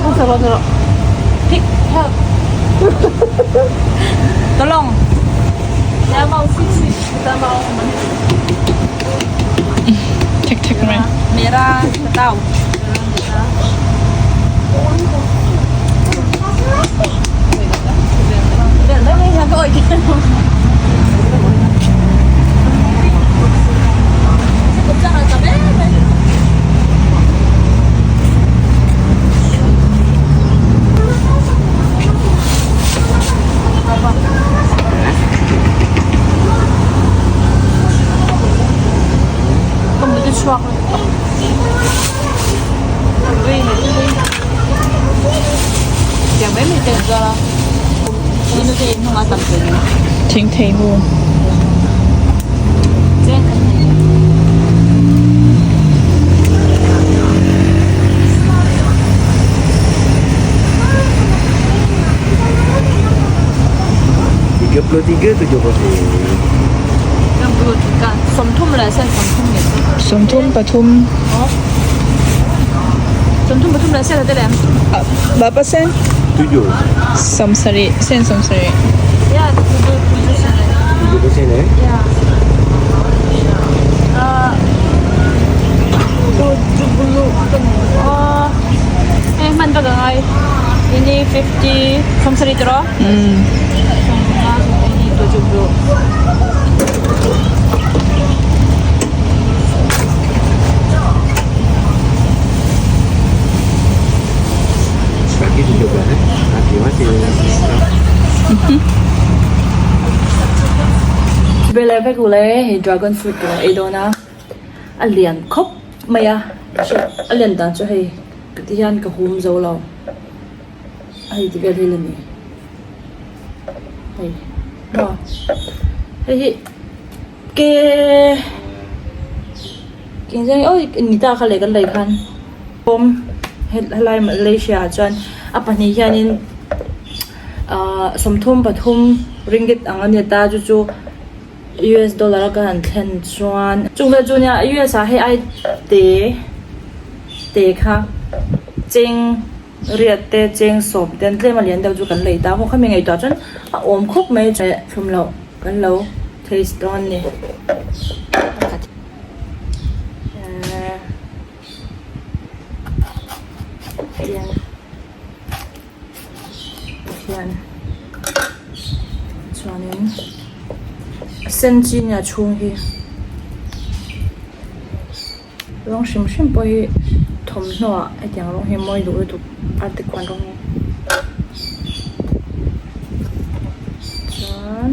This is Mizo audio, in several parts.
Taro taro. Pick help. Tolong. Saya mau sushi. Kita mau Tek tek mai. Merah tahu. Thing thei mu. Sawmthum pathum. Berapa sen? Tujuh. Sawmsarih sen sawmsarih. 7% eh? Eh, man ba Ini 50 sawmsarih tiro? Ini 70. Kaki 17 eh? Kaki masih. Bele vek ule hei dragon fruit tur ei dawn a a lian khawp mai a a lian dan chu hei ti hian ka hum zo lo hei ti vel hi la ni hei maw hei hi ke engzeng awi nita kha leh kan lei khan pawm helai Malaysia ah chuan a pahnih hianin ahh sawmthum pathum ringgit ang a ni ta chu chu U_S dollar a ka han thlen chuan chung vel chu nia U_S ah hei ai te te kha cheng riat te cheng sawm te an tlem a lian deuh chu kan lei ta a khami ngaihtuah chuan a awm khawp mai leh thlum loh kan lo taste dawn a ni hian chuanin a sen chi nia chhung hi rawng hrim hrim pawh hi thawmhnaw ah hetiang rawng hi a mawi duh lutuk arte khuan rawng hi chuan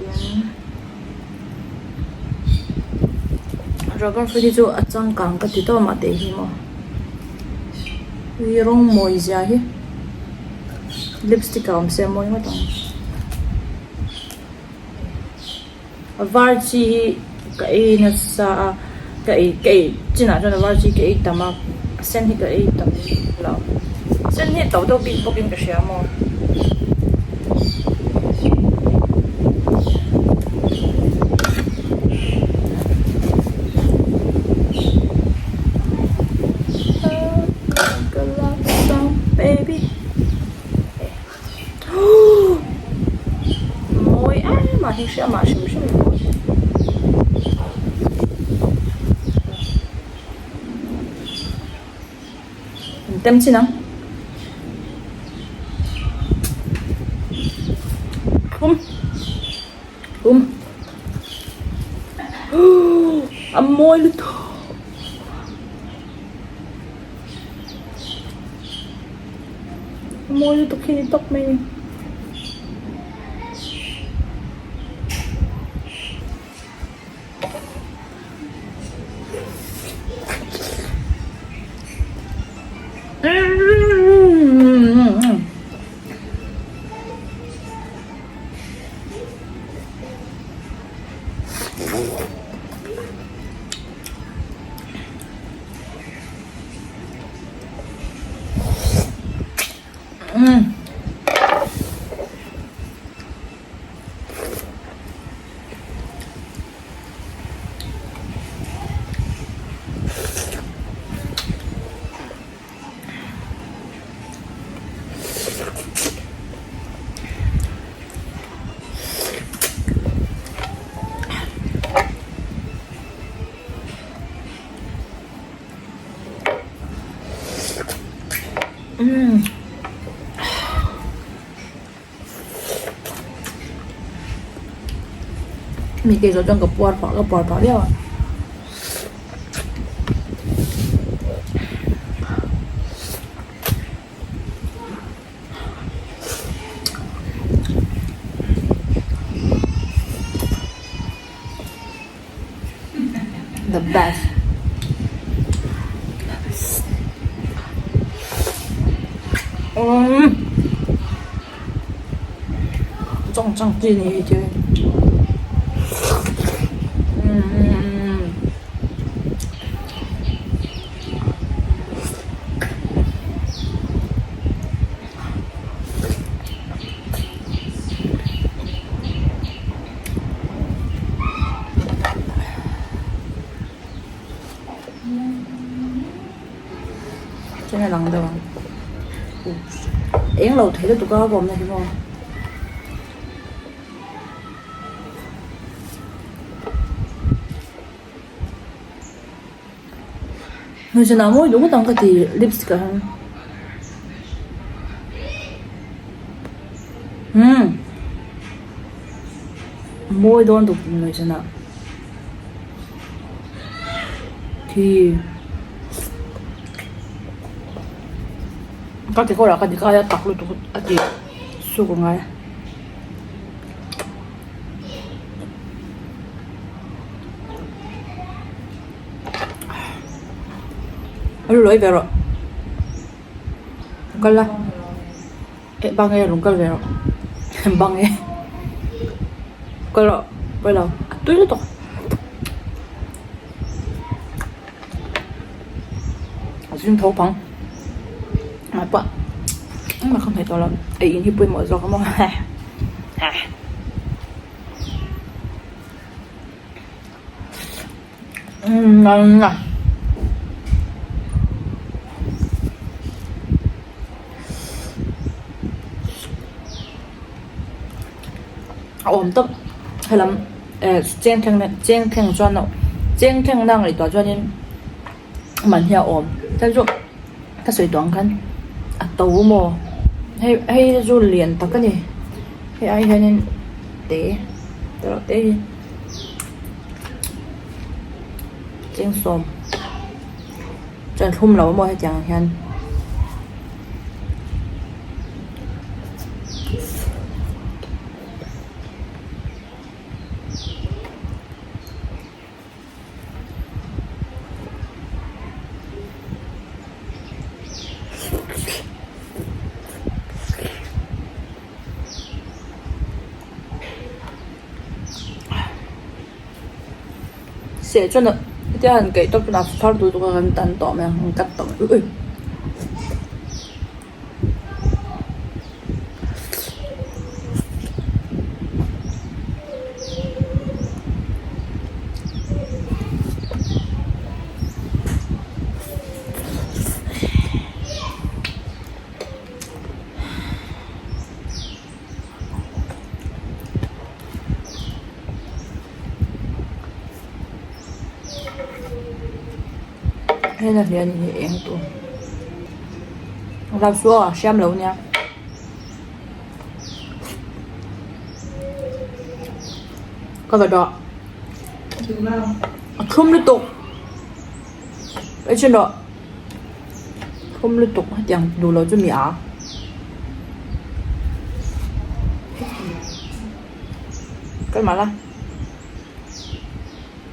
tin dragon fruit hi chu a changkang ka ti tawp mah teh hi maw. Ui rawng mawi zia hi lipstick a awm se a mawi ngawt ang a var chi hi ka ei nasa a ka ei ka ei chinah chuan a var chi ka ei tam a a sen hi ka ei tam lo a sen hi a to deuh bik bawkin ka hria maw. Mawi em a hi hria mah hrim hrim a mawi. Tem chin ang. Thum. Thum. A mawi lutuk. A mawi lutuk hi ni tawp mai a ni. Umm. Mi kei zawh chuan ka puar pah ka puar pah viau a. The best. Umm. Chang chang chi ni hi chu. Umm. Cheng a lang deuh ang eng lo thei lutuk a awmna hi maw. Hmeichhe ah mawi duh ngawt ang ka ti lipstick ah hian umm mawi dawn tuk hmeichhe ah thi ka ti kawrah ka ti kai a tak lutuk a ti suk angai. A lu lawi ve rawh kal la eh bang e rawn kal ve rawh bang e kal rawh pawi lo a tui lutuk a zing tho pang mah pawh engmah ka hmeh tawh lo ei in hi pawimawh zawk a maw. A awm tawp helam eh cheng thleng cheng thleng chuan cheng thleng na ngaihtuah chuanin man hi a awm chuan chu ka sawi tawh ang khan a to maw hei hei chu lian tak a ni hei ai hianin te erawh te hi cheng sawm chuan thlum lo maw hetiang ang hian. Seh chuan a hetia han kaih tawp chuan a far duh duh a kan tan tawh mai ang an cut tawh mai. Hela hian hi eng tur rau chu a hriam lo nia ka va dawh a thlum lutuk ei chhin rawh thlum lutuk hetiang duh loh chu mi a. Kal mah la.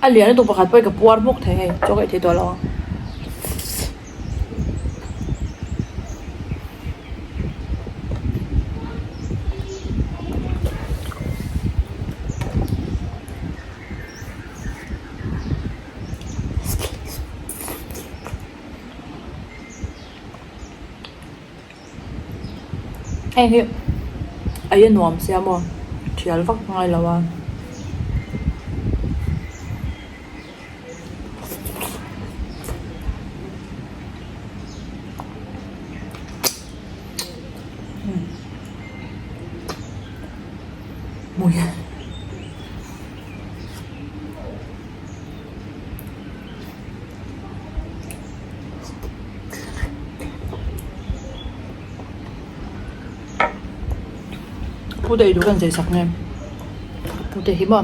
A lian lutuk pakhat pawh hi ka puar hmawk thei hei chaw ka ei thei tawh lo ang. Hei hi a ye nuam sia maw thial vak ngai lo a. Pute eitur ka inzei sak nge pute hi maw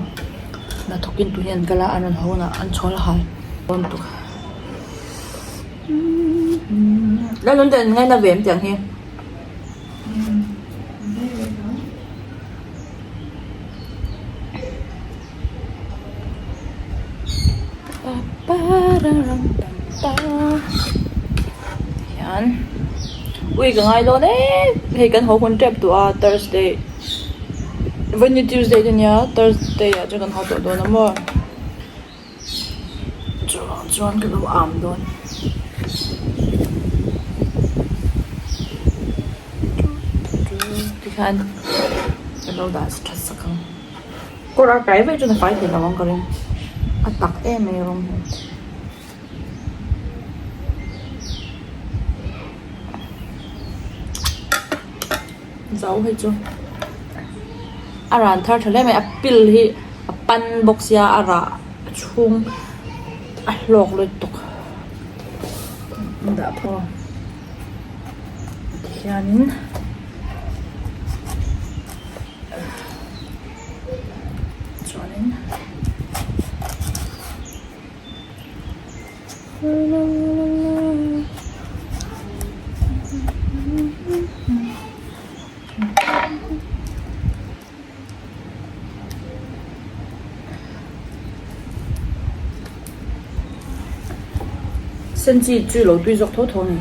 hnathawk in tui an kal a an rawn haw hunah an chhawl hal dawn lutuk Lalnunte an ngaina ve em tiang hi. Hian ui ka ngai dawn e hei kan haw hun tep tawh a thursday vawiin tuesday te nia thursday ah chuan kan haw tawh dawn a maw chuvang chuan ka lo am dawn. Tikhian ka lo dah that sak ang. Kawr a kai vek chuan a fai thei lo ang ka ring. A tak em mai rawng hi. Zau hei chu a ran thar tha hle mai a pil hi a pan bawk sia a rah a chhung a hlawk lutuk dah pawh tihianin. Chuanin Senchi chu lo tui zawk tho tho a ni.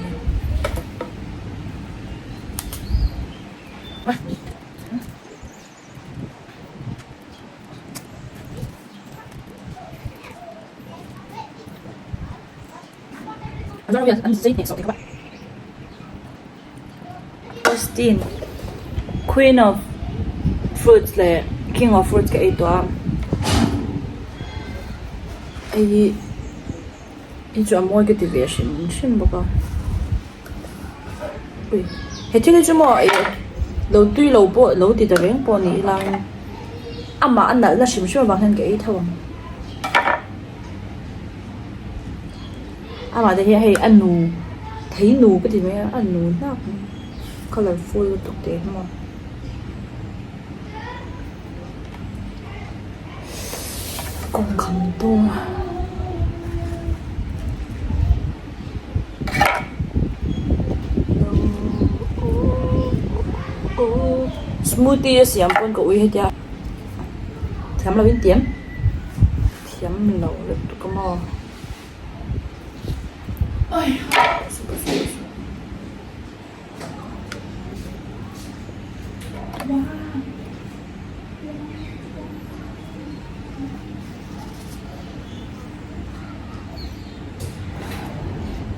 Austin Queen of fruits leh King of fruits ka ei tawh a hei hi hei chu a mawi ka ti ve hrim hrim bawk a. He thil hi chu maw ih lo tui lo pawh lo ti ta reng pawh ni ila amah a nalh na hrim hrim avang hian ka ei tho ang amah te hi hei a nu thei nu ka ti mai a a nu hlak mai colourful lutuk te hi maw. Kawngkham dawr. Smoothie a siam pawn ka ui hetia thiam lo in tiam thiam lo lutuk a maw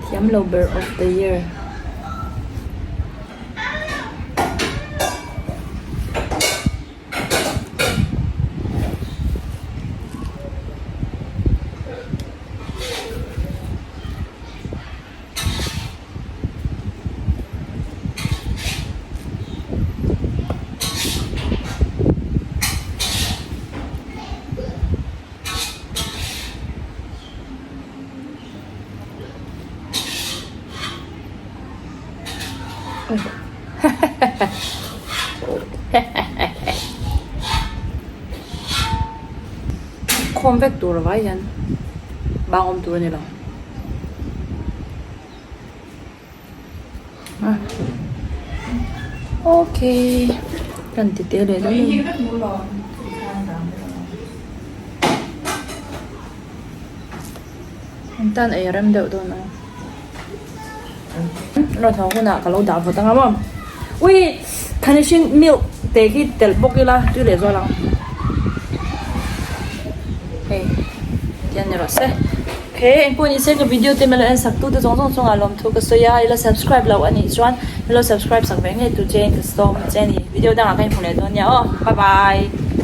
Thiam lo ber of the year. Khawm vek tur avai hian bang awm tur a ni lo. Okay kan ti te leh dawn an tan ei a rem deuh dawn a rawn haw hunah ka lo dah vawt anga maw ui thanishing milk te khi telh bawk ila tui leh zual ang hei tiang ni rawh se. He engpawh ni se ka video te melo en sak tu te zawng zawng chungah lawmthu ka sawi a, ila subscribe loh anih chuan ilo subscribe sak ve ngei tur che in ka sawm che a ni. Video dangah ka inhmu leh dawn nia aw. Bye bye.